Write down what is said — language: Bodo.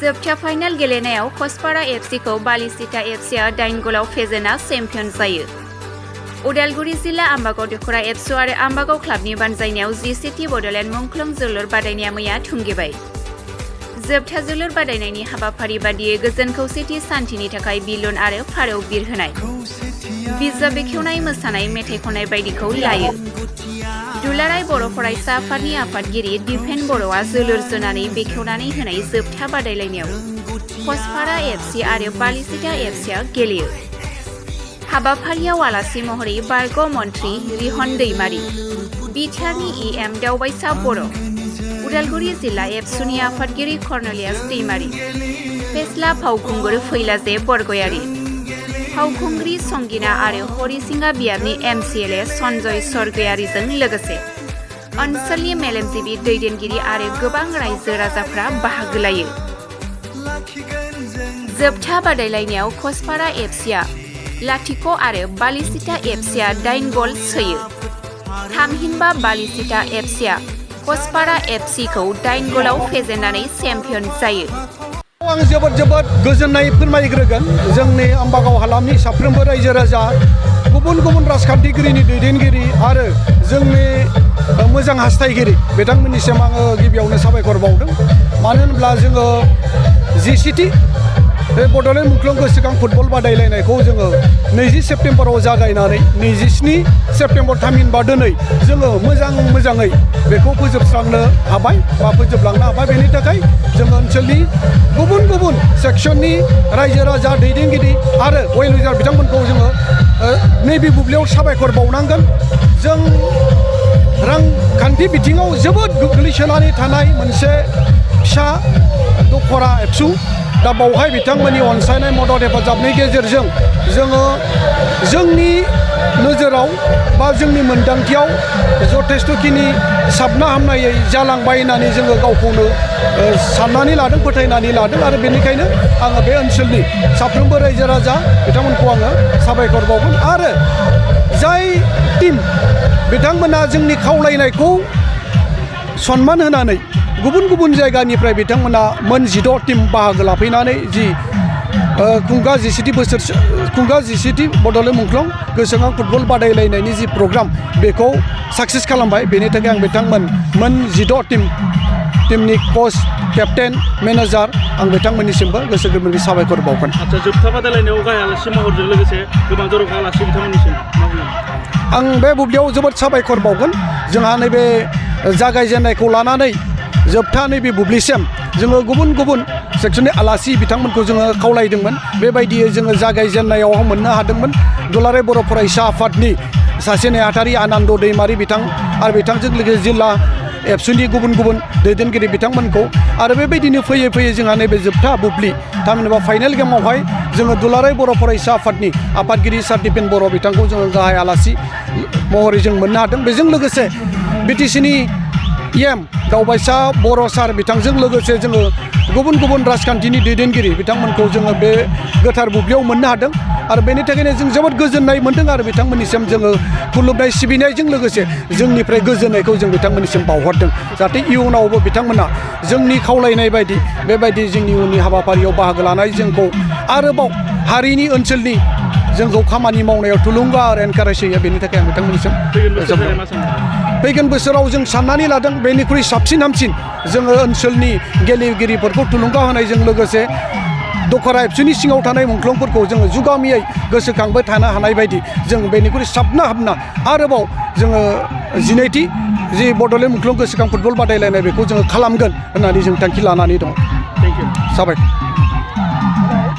जोबथा फाइनाल गेलेनायाव कसपारा एफसीखौ बालिसिटा एफसीआ 8 गलाव फेजेनना चेम्पियन जायो। उदालगुरि जिल्ला आम्बागाव दखरा एफसु आरो आम्बागाव क्लाबनि बानजायनायाव जिसेथि बड'लेण्ड मुंख्लं जोलुर बादायनाया मैया थुंगेबाय। जोबथा जोलुर बादायनायनि हाबाफारि बादियै गोजोन खौसेथि सान्थिनि थाखाय बिलुन आरो फारौ बिरहोनाय, बिजाब बेखेवनाय, मोसानाय, मेथाइ खननाय बायदिखौ लायो। दुलाराय बर' फरायसा आफादनि आफादगिरि दिपेन बर'आ जोलुर जोनानै बेखेवनानै होनाय जोबथा बादायलायनायाव कसपारा एफसी आरो बालिसिटा एफसीआ गेलेयो। हाबाफारियाव आलासि महरै बारग' मन्त्रि रिहन दैमारि, बिटिआरनि इएम दावबायसा बर', उदालगुरि जिल्ला एफसुनि आफादगिरि कर्नेलियास दैमारि, फेस्ला फावखुंगुर फैलाजे बरगयारि, फावखुंग्रि संगिना आरो हरिसिंगा बियाबनि एमसिएलए सन्जय सरगयारिजों लोगोसे ओनसोलनि मेलेमजिबि दैदेनगिरि आरो गोबां रायजो राजाफ्रा बाहागो लायो। जोबथा बादायलायनायाव कसपारा एफसीआ 0 आरो बालिसिटा एफसीआ 8 गल सोयो। थामहिनबा बालिसिटा एफसीआ कसपारा एफसीखौ 8 गलाव फेजेननानै चेम्पियन जायो। आं जोबोद गोजोननाय फोरमायग्रोगोन जोंनि आम्बागाव हालामनि साफ्रोमबो रायजो राजा, गुबुन राजखान्थिगिरिनि दैदेनगिरि आरो जोंनि मोजां हास्थायगिरि बिथांमोननिसिम आङो गिबियावनो साबायखर बावदों। मानो होनब्ला जोङो जिसेथि बे बड'लेण्ड मुंख्लं गोसोखां फुटबल बादायलायनायखौ जोङो 20 सेप्तेम्बराव जागायनानै 27 सेप्तेम्बर थामहिनबा दिनै जोङो मोजाङै बेखौ फोजोबस्रांनो हाबाय बा फोजोबलांनो हाबाय। बेनि थाखाय जोङो ओनसोलनि गुबुन सेक्सननि रायजो राजा दैदेनगिरि आरो वेलविजार बिथांमोनखौ जोङो नैबे बुब्लियाव साबायखर बावनांगोन। जों रांखान्थि बिथिङाव जोबोद गोग्लैसोनानै थानाय मोनसे फिसा दखरा एफसु, दा बावहाय बिथांमोननि अनसायनाय मदद हेफाजाबनि गेजेरजों जोङो जोंनि नोजोराव बा जोंनि मोन्दांथियाव जथेस्थ'खिनि साबना हामनायै जालांबाय होननानै जोङो गावखौनो साननानै लादों, फोथायनानै लादों आरो बेनिखायनो आङो बे ओनसोलनि साफ्रोमबो रायजो राजा बिथांमोनखौ आङो साबायखर बावगोन। आरो जाय टीम बिथांमोना जोंनि खावलायनायखौ सन्मान होनानै गुबुन जायगानिफ्राय बिथांमोना मोन 16 टीम बाहागो लाफैनानै जि खुंगा 17थि बड'लेण्ड मुंख्लं गोसोखां फुटबल बादायलायनायनि जि प्रग्राम बेखौ साक्सेस खालामबाय। बेनि थाखाय आं बिथांमोन मोन 16 टीमनि कच, केप्टेन, मेनेजार आं बिथांमोननिसिमबो गोसो गोरबोनिफ्राय साबायखर बावगोन। आচ্ছা, जोबथा बादायलायनायाव गाहाय आलासि महरजों लोगोसे गोबां जर'खा आलासि बिथांमोननिसिम मा बुङो? आं बे बुब्लियाव जोबोद साबायखर बावगोन। जोंहा नैबे जागायजेननायखौ लानानै जोबथा नैबे बुब्लिसिम जोङो गुबुन सेक्सननि आलासि बिथांमोनखौ जोङो खावलायदोंमोन। बेबायदियै जोङो जागायजेननायाव मोननो हादोंमोन दुलाराय बर' फरायसा आफादनि सासे नेहाथारि आनन्द दैमारि बिथां आरो बिथांजों लोगोसे जिल्ला एफसुनि गुबुन दैदेनगिरि बिथांमोनखौ। आरो बेबायदिनो फैयै जोंहा नैबे जोबथा बुब्लि थामहिनबा फाइनाल गेमावहाय जोङो दुलाराय बर' फरायसा आफादनि आफादगिरि सार दिपेन बर' बिथांखौ जोङो गाहाय आलासि महरै जों मोननो हादों। बेजों लोगोसे बिटिसिनि इएम दावबायसा बर' सार बिथांजों लोगोसे जोङो गुबुन राजखान्थिनि दैदेनगिरि बिथांमोनखौ जोङो बे गोथार बुब्लियाव मोननो हादों। आरो बेनि थाखायनो जों जोबोद गोजोननाय मोन्दों आरो बिथांमोननिसिम जोङो खुलुमनाय सिबिनायजों लोगोसे जोंनिफ्राय गोजोननायखौ जों बिथांमोननिसिम बावहरदों, जाहाथे इयुनावबो बिथांमोना जोंनि खावलायनाय बायदि बेबायदि जोंनि उननि हाबाफारियाव बाहागो लानाय जोंखौ आरोबाव हारिनि ओनसोलनि जोंखौ खामानि मावनायाव थुलुंगा आरो एनकारेज होयो। बेनि थाखाय आं बिथांमोननिसिम फैगोन बोसोराव जों साननानै लादों बेनिख्रुइ साबसिन हामसिन जोङो ओनसोलनि गेलेगिरिफोरखौ थुलुंगा होनायजों लोगोसे दखरा एफसुनि सिङाव थानाय मुंख्लंफोरखौ जोङो जुगामियै गोसोखांबाय थानो हानाय बायदि जों बेनिख्रुइ साबना हामना आरोबाव जोङो 12थि जि बड'लेण्ड मुंख्लं गोसोखां फुटबल बादायलायनाय बेखौ जोङो खालामगोन होननानै जों थांखि लानानै दं। Thank you. साबायखर।